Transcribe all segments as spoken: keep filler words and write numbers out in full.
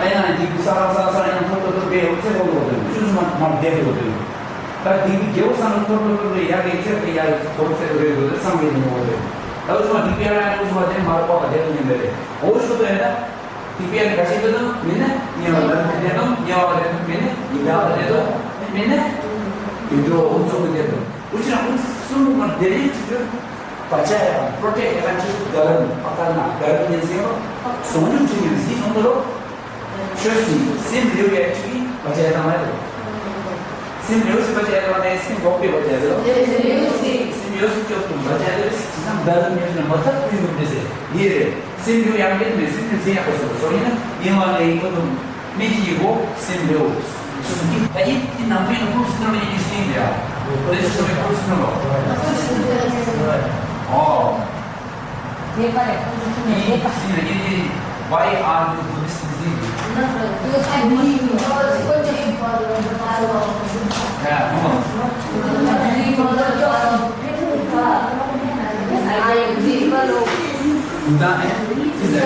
ཨ་ཡང་འདི་གུ་ས་ར་ས་ས་ཡང་ཐོར་ཐོར་ཐོར་བའི་འོ་ཚེ་གོ་གོ་དོན་ཆུ་ཆུ་མ་མ་བདེ་གོ་དོན། ད་འདི་གུ་རྒྱལ་བོ་ས་ན་ཐོར་ཐོར་ཐོར་བའི་ཡ་གི་ཚེ་གི་ཡ་གི་གོ་ཚེ་གོ་རེ་གོ་དོན་སང་གི་ནི་གོ་དོན། ད་འུ་ཆུ་མ་འདི་གུ་ཡ་ར་ཡང་འུ་ཆུ་མ་དེ་མ་ར་པ་ག་དེ་གོ་ཉན་པ་རེད། འོ་ཆུ་དོན་ཡ་ད། དེ་བས་ག་ཞིག་ཏུ་དང་མིན་ན་དམྱལ་བ་ལ་དེ་དང་དམྱལ་བ་ལ་དེ་དང་མིན་ན་ཡི་དྭགས་ལ་དེ་དང་མིན་ན་དུད་འགྲོ་འོ་གསུམ་གྱི་དེ་དང་འུ་ཅི་ན་འོ་གསུམ་མ་དེ་རིང་ཅིག་ཏུ་བ་ཅ་ཡ་པྲོ་ཊེག་ཡ་ཅིག་ག་རམ་ཨ་ཀ་ན་ག་རམ་ཉན་སེ་རོ་ཟོང་ཉུང་ཅིག་ཉན་སི་ཆུང་དུ་རོ་ཆོས་སི་སེམས་ལེའུ་ཡ་ཅིག་བ་ཅ་ཡ་དང་མ་ཡ་དང་། སེམས་ཡོད་སྲིད་པ་ཅན་ལ་ནས་སེམས་འགོག་པའི་བ་ཅན་ལ། སེམས་ཡོད་སྲིད་སྐྱོབ་ཏུ་བ་ཅན་ལ་ཇི་ཙམ་བདག་ཉོས་ན་མ་ཐག་ཏུ་ཡོང་དེ་ཟེར་ཡེ་རེད། སེམས་ཡོད་ཡང་ཡེ་མེད་སེམས་ཡོད་སེམས་ཡག་པོ་སོང་སོང་ཡིན་ན་ཡིན་བ་ལས་ཡིན་པ་དུ་མི་གི་ཡི་གོ་སེམས་ཡོད། སོ་སོ་གི་ད་ཡིན་དེ་ནང་པའི་ནང་ཁུངས་སུ་ནང་ཡིན་གྱི་སེམས་ཡ། དེ་ཚོ་སོ་སོའི་ཁུངས་སུ་ནང་ལོ། ཨོ། Why are you Buddhist music? Buddha and Buddhism.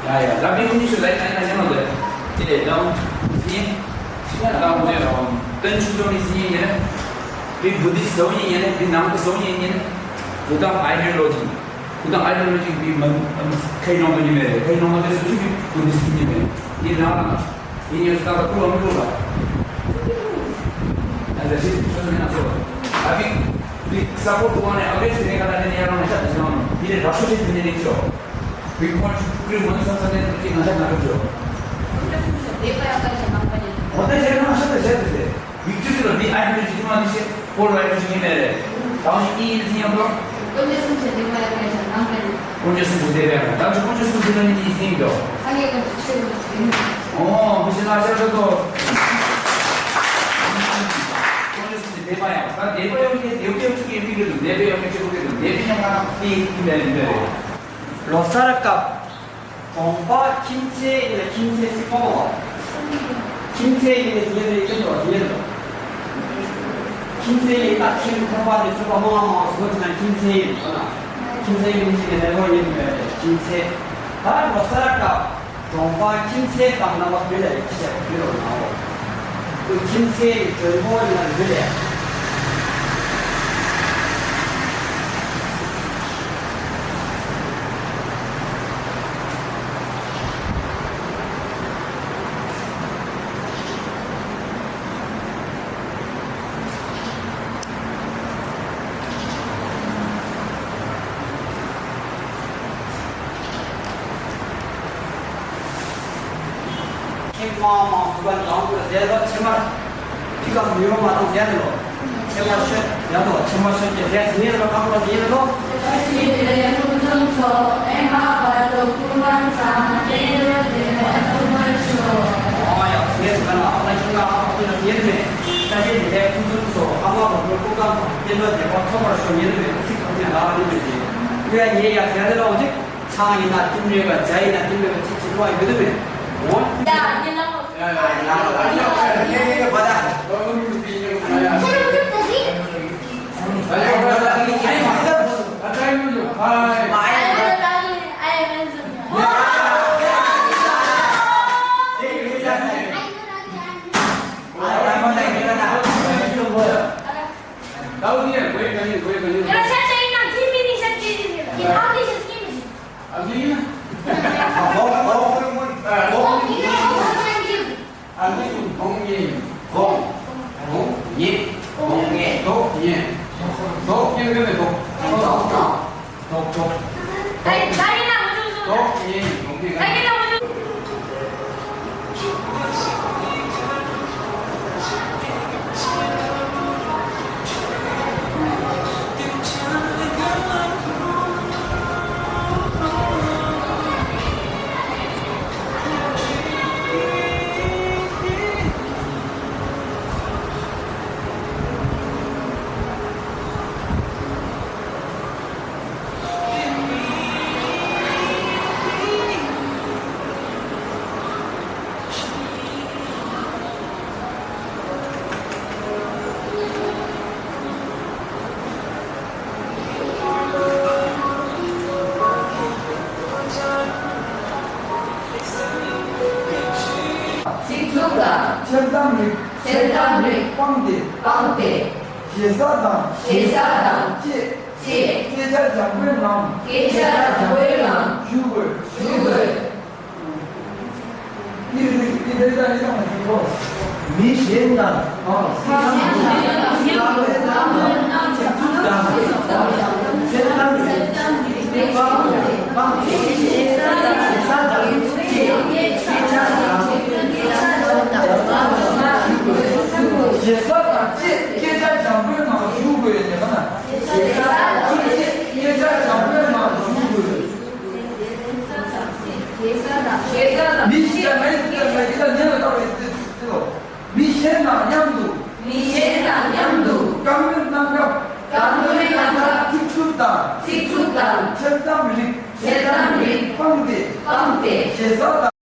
Yeah, yeah. Rabbi Unishu like I know that. Yeah, down. See? Down there. Then you don't see here. Be Buddhist so here, be Nam so here. Buddha ideology. Buddha ideology be man, um, kai no ni me, kai no ni su ki Buddhist ni me. Ni na na. Ni ni ta ta ku lo mi lo la. And the shit is just na so. I think the support one, I always think that I need to know. Ni le rasho ni ni ni so. We want to create one something that we can understand. What is it? What is it? Victory lo di ai lo ji ma ni se ko lo ai lo ji me le. Ta ji i ni ya lo. Ko je sun je de ma ya me ja na me. Ko je sun je de ma. Ta ji ko je sun je ni ni ni do. Ani ko je sun je. Oh, mi se na ja do. Ko je sun je de ma ya. Ta de ko yo ni de yo ki ni de lo. De yo ni ko de lo. De ni ma ni ni me ni me. Lo sa ra ka. གྲོང་པ་ཁྱིམ་མཚེས་ཡིན་ལ་ཁྱིམ་མཚེས་སི་ཁོ་བ། ཁྱིམ་མཚེས་ཡིན་ལ་ཡིན་ལ་ཡིན་ལ་ཡིན་ལ། ཁྱིམ་མཚེས་ཡིན་ད་ཁྱིམ་ཁོ་བ་དེ་ཚོ་བ་མང་མང་སོ་ཅི་ན་ཁྱིམ་མཚེས་ཡིན་ལ་ན། ཁྱིམ་མཚེས་ཡིན་ཅི་ནས་ལས་ཁོ་ཡིན་པའི་ཁྱིམ་མཚེས། ད་ལོ་སར་སྐབས་གྲོང་པ་ཁྱིམ་མཚེས་དང་རྣམ་པ་བུ་ལ་ཡིན་ཅི་བྱ་བུ་ལ་ན་འོ། ཁྱིམ་མཚེས་ཡིན་གྲོང་པ་ཡིན་ལ་བུ་ལ། ཁྱེད་མ་མ་བུ་ག་ནང་དུ་ཟེར་ལ་ཕྱི་མར། ཁྱི་ག་མི་རོ་མ་དང་ཟེར་ལོ། ཕྱི་མར་ཤོད་ཡ་ལོ་ཕྱི་མར་ཤོད་ཀྱི་ཟེར་ཟིན་ལ་གང་ལ་ཟིན་ལོ། ཨོ་ཡ་ཟེར་ག་ན་ཨ་ན་ཁྱི་ག་ཨ་ཁྱི་ན་ཉེར་མེད། ད་ཅི་འདི་ལས་ཀུན་གསུམ་སོ་ཨ་མ་ལོ་ལོ་ཀུན་གང་སོ་བསྟན་པ་བདེ་བ་ཐོབ་པར་ཤོག་ཉེར་མེད་ཚིག་གང་ཉན་ལ་ཨ་ནི་མི་ཟིན། ཀུ་ཡ་ཉེ་ཡ་ཟེར་ལོ་ཅིག་ཚང་ཡིན་ན་བསྟུན་མེད་པ་བྱ་ཡིན་ན་བསྟུན་མེད་པ་ཅི་ཅི་ལོ་ཡོད་དུ་མེད། འོ། ཡ་ཡིན་ལ་ལོ། ཡ་ཡ་ཡ་ཡ་ཡ་ཡ་ཡ་ཡ། དང་། འཆལ་གཏམ་རིགས། འཆལ་གཏམ་རིགས། སྤངས་ཏེ། སྤངས་ཏེ། ཞེ་ས་དང་། ཞེ་ས་དང་། བཅས། བཅས། སྐད་ཆ་འཇམ་པོའི་ངང་། སྐད་ཆ་འཇམ་པོའི་ངང་། ཞུ་དགོས། ཞུ་དགོས། འདི་རེད། འདི་རེད། ད་ཡིན་ནའང་ཞུ་རོགས། མི་གཞན་དང་། ཨ། མི་གཞན་དང་མཉམ་དུ། ཚིག་རྩུབ་དང་། འཆལ་གཏམ་རིགས། སྤངས་ཏེ། ཞེ་ས་དང་། བཅས། སྐད་ཆ་དང་། ཞེ་ས་དང་བཅས་སྐད་ཆ་འཇམ་པོའི་ངང་ཞུ་དགོས་ཡོད་ན། ཞེ་ས་དང་བཅས་སྐད་ཆ་འཇམ་པོའི་ངང་ཞུ་དགོས་ཡོད། ཞེ་ས་དང་། མི་ཞིག་ལ་ངའི་ཚིག་ལ་ངའི་ཚིག་ལ་ཉན་ལ་བལྟ་བའི་ཚིག་ལོ། མི་གཞན་དང་མཉམ་དུ། མི་གཞན་དང་མཉམ་དུ། བཀའ་མོལ་གནང་སྐབས། བཀའ་མོལ་གནང་སྐབས། ཚིག་རྩུབ་དང་། ཚིག་རྩུབ་དང་། འཆལ་གཏམ་རིགས། འཆལ་གཏམ་རིགས། སྤངས་ཏེ། སྤངས་ཏེ། ཞེ་ས་དང་།